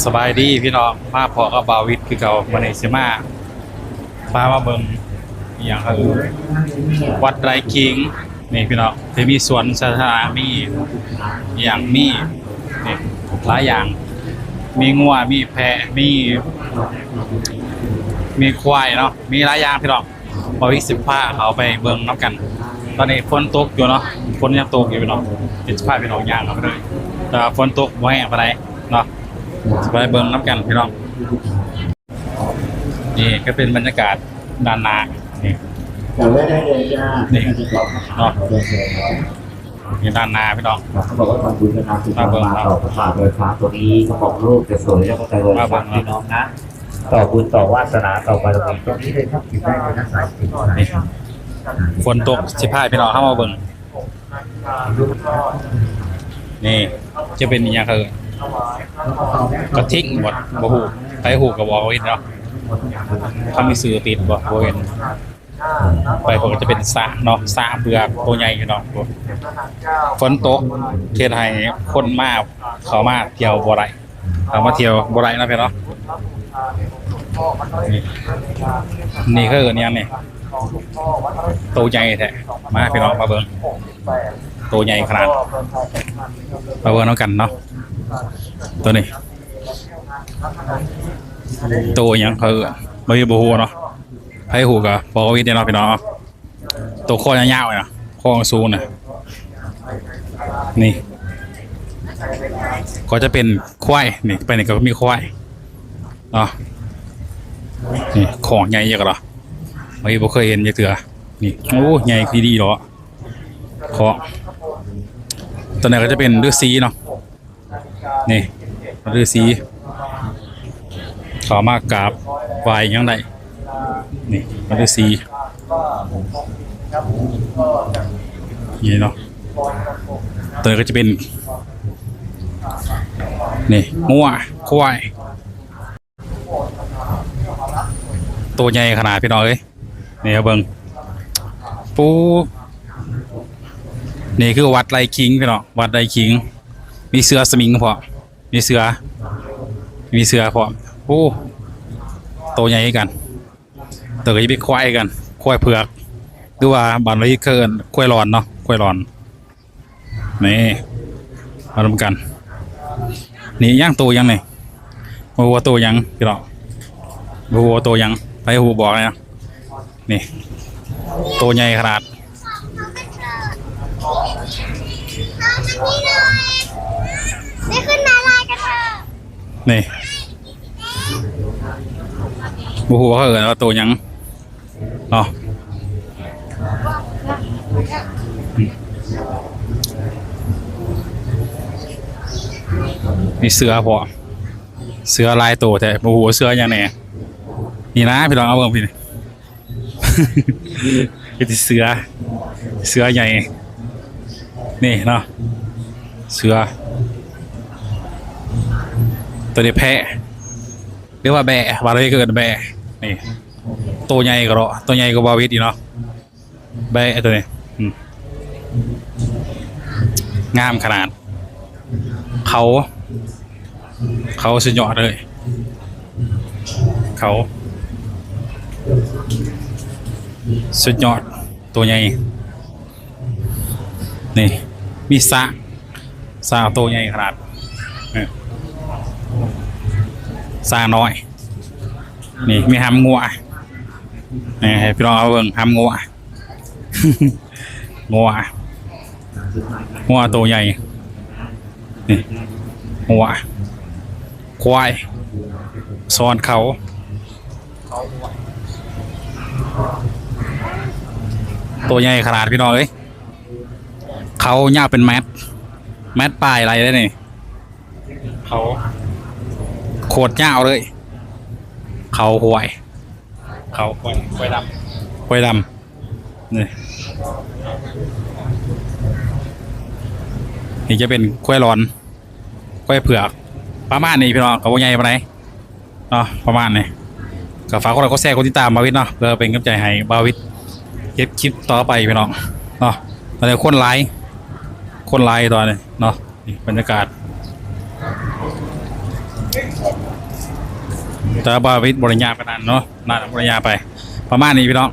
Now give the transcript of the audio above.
ສະບາຍດີພີ່ນ້ອງ ມາພໍ້ກັບບ່າວວິດຄືເກົ່າ. ມື້ນີ້ຊິມາ ພາມາເບິ່ງອີ່ຫຍັງ ເອີ ວັດໄຣຄິງ. ນີ້ພີ່ນ້ອງ ຈະມີສວນສາທາລະນະ ມີອີ່ຫຍັງ ມີ ນີ້ ຫຼາຍຢ່າງ ມີງົວ ມີແພະ ມີ ມີຄວາຍເນາະ ມີຫຼາຍຢ່າງພີ່ນ້ອງ. ບ່າວວິດຊິພາເຂົ້າໄປເບິ່ງນຳກັນ. ຕອນນີ້ຝົນຕົກຢູ່ເນາະ ຝົນຍັງຕົກຢູ່ພີ່ນ້ອງ. ຊິພາພີ່ນ້ອງຍ່າງເຂົ້າໄປເລີຍ ແຕ່ວ່າຝົນຕົກບໍ່ແຮງປານໃດເນາະ. ຊິໄປເບິ່ງນຳກັນພີ່ນ້ອງ. ນີ້ກໍເປັນບັນຍາກາດດ້ານໜ້າ ນີ້ ນີ້ເນາະ ນີ້ດ້ານໜ້າພີ່ນ້ອງ. ເຂົາບອກວ່າທຳບຸນກັນນຳ ມາເບິ່ງເນາະ ມາຕໍ່ພະທາດໂດຍສານຕົວນີ້ ເຂົາບອກໂລກຈະສວຍ ແລ້ວກໍຈະລວຍຊັບພີ່ນ້ອງນະ. ຕໍ່ບຸນຕໍ່ວາສະໜາຕໍ່ບາລະມີຕົງນີ້ເລີຍຄັບ ກິນໄດ້ເລີຍນະ ສາຍກິນ. ນີ້ ຝົນຕົກ ຊິພາພີ່ນ້ອງເຮົາມາເບິ່ງ. ນີ້ຈະເປັນອີ່ຫຍັງ ເອີ້ນກະທິງບໍ່ ບໍ່ຮູ້ ໃຜຮູ້ກໍບອກເຮົາເຫັນເນາະ. ເຂົາມີຊື່ຕິດບໍ່ ບໍ່ເຫັນ. ໄປພຸ້ນກໍຈະເປັນຊ້າງເນາະ ຊ້າງເຜືອກໂຕໃຫຍ່ພີ່ນ້ອງ. ຝົນຕົກເຮັດໃຫ້ຄົນມາ ເຂົ້າມາທ່ຽວບໍ່ໄດ້ ເຂົ້າມາທ່ຽວບໍ່ໄດ້ເນາະພີ່ນ້ອງ. ນີ້ ນີ້ຄືອີ່ຫຍັງນີ້ ໂຕໃຫຍ່ແທ້. ມາພີ່ນ້ອງມາເບິ່ງ ໂຕໃຫຍ່ຂະໜາດ. ມາເບິ່ງນຳກັນເນາະ ໂຕນີ້ ໂຕອີ່ຫຍັງ ເຂົາເອີ້ນ ບໍ່ມີ ບໍ່ຮູ້ເນາະ. ໃຜຮູ້ກໍບອກເຮົາເນາະພີ່ນ້ອງ. ໂຕຄໍຍາວໆນະ ຄໍສູງນະ. ນີ້ກໍຈະເປັນຄວາຍ ນີ້ໄປນີ້ກໍມີຄວາຍເນາະ. ນີ້ຄໍໃຫຍ່ເດ ເຮົາບໍ່ເຄີຍເຫັນຈັກເທື່ອ. ນີ້ ໂອ້ ໃຫຍ່ດີໆເນາະ ຄໍ. ຕົວນັ້ນກໍຈະເປັນລືສີເນາະ. ນີ້ ລືສີ ເຂົ້າມາກາບໄຫວ້ຫຍັງໄດ້. ນີ້ ລືສີ ນີ້ເນາະ. ຕົວນີ້ກໍຈະເປັນ ນີ້ ງົວ ຄວາຍ ໂຕໃຫຍ່ຂະໜາດພີ່ນ້ອງເອີຍ. ນີ້ເບິ່ງ ປູ ນີ້ຄືວັດໄຣຄິງພີ່ນ້ອງ ວັດໄຣຄິງ. ມີເສືອສະໝິງພ້ອມ ມີເສືອ ມີເສືອພ້ອມ. ໂອ້ ໂຕໃຫຍ່ຄືກັນ. ໂຕກໍຈະເປັນຄວາຍຄືກັນ ຄວາຍເຜືອກ ຫຼືວ່າບ້ານເຮົາເອີ້ນຄວາຍຫຼອນເນາະ ຄວາຍຫຼອນ. ນີ້ ມານຳກັນ. ນີ້ຫຍັງ ໂຕຫຍັງນີ້ ບໍ່ຮູ້ວ່າໂຕຫຍັງພີ່ນ້ອງ ບໍ່ຮູ້ວ່າໂຕຫຍັງ. ໃຜຮູ້ບອກແດ່ເນາະ. ນີ້ ໂຕໃຫຍ່ຂະໜາດ. ນີ້ ບໍ່ຮູ້ວ່າເຂົາເອີ້ນວ່າໂຕຫຍັງເນາະ. ມີເສືອພ້ອມ ເສືອຫຼາຍໂຕແທ້ ບໍ່ຮູ້ວ່າເສືອຫຍັງແດ່. ນີ້ນະພີ່ນ້ອງ ເອົາເບິ່ງພີ້ ຄືຊິເສືອ ເສືອໃຫຍ່ ນີ້ເນາະ ເສືອ. ໂຕນີ້ແພະ ຫຼືວ່າແບ້ ວ່າເລີຍກໍເອີ້ນແບ້. ນີ້ ໂຕໃຫຍ່ກະເນາະ ໂຕໃຫຍ່ກວ່າບ່າວວິດອີກເນາະ ແບ້ໂຕນີ້. ອືມ ງາມຂະໜາດ ເຂົາ ເຂົາສຸດຍອດເລີຍ ເຂົາສຸດຍອດ ໂຕໃຫຍ່. ນີ້ ມີຊ້າງ ຊ້າງໂຕໃຫຍ່ຂະໜາດ ເອີ ຊ້າງນ້ອຍ. ນີ້ ມີຫຳງົວ ນີ້ ໃຫ້ພີ່ນ້ອງເຮົາເບິ່ງຫຳງົວ. ງົວ ງົວໂຕໃຫຍ່. ນີ້ ງົວ ຄວາຍ ຊ້ອນເຂົາ ໂຕໃຫຍ່ຂະໜາດພີ່ນ້ອງເອີຍ. ເຂົາຍາວເປັນແມັດ ແມັດປາຍໄດ້ເດ້ນີ້. ເຂົາໂຄດຍາວເລີຍ ເຂົາຄວາຍ ເຂົາຄວາຍ ຄວາຍດຳ ຄວາຍດຳ. ນີ້ ນີ້ຈະເປັນຄວາຍຫຼອນ ຄວາຍເຜືອກ ປະມານນີ້ພີ່ນ້ອງ ກໍບໍ່ໃຫຍ່ປານໃດເນາະ ປະມານນີ້. ກໍຝາກກົດໄລກົດແຊ ກົດຕິດຕາມບ່າວວິດເນາະ ເພື່ອເປັນກຳລັງໃຈໃຫ້ບ່າວວິດເຮັດຄລິບຕໍ່ໄປພີ່ນ້ອງເນາະ. ຕອນນີ້ຄົນຫຼາຍ ຄົນຫຼາຍຕອນນີ້ເນາະ. ນີ້ບັນຍາກາດ ແຕ່ວ່າບໍ່ວິດບໍ່ໄດ້ຍາວປານນັ້ນເນາະ ໜ້າບໍ່ໄດ້ຍາວໄປ ປະມານນີ້ພີ່ນ້ອງ.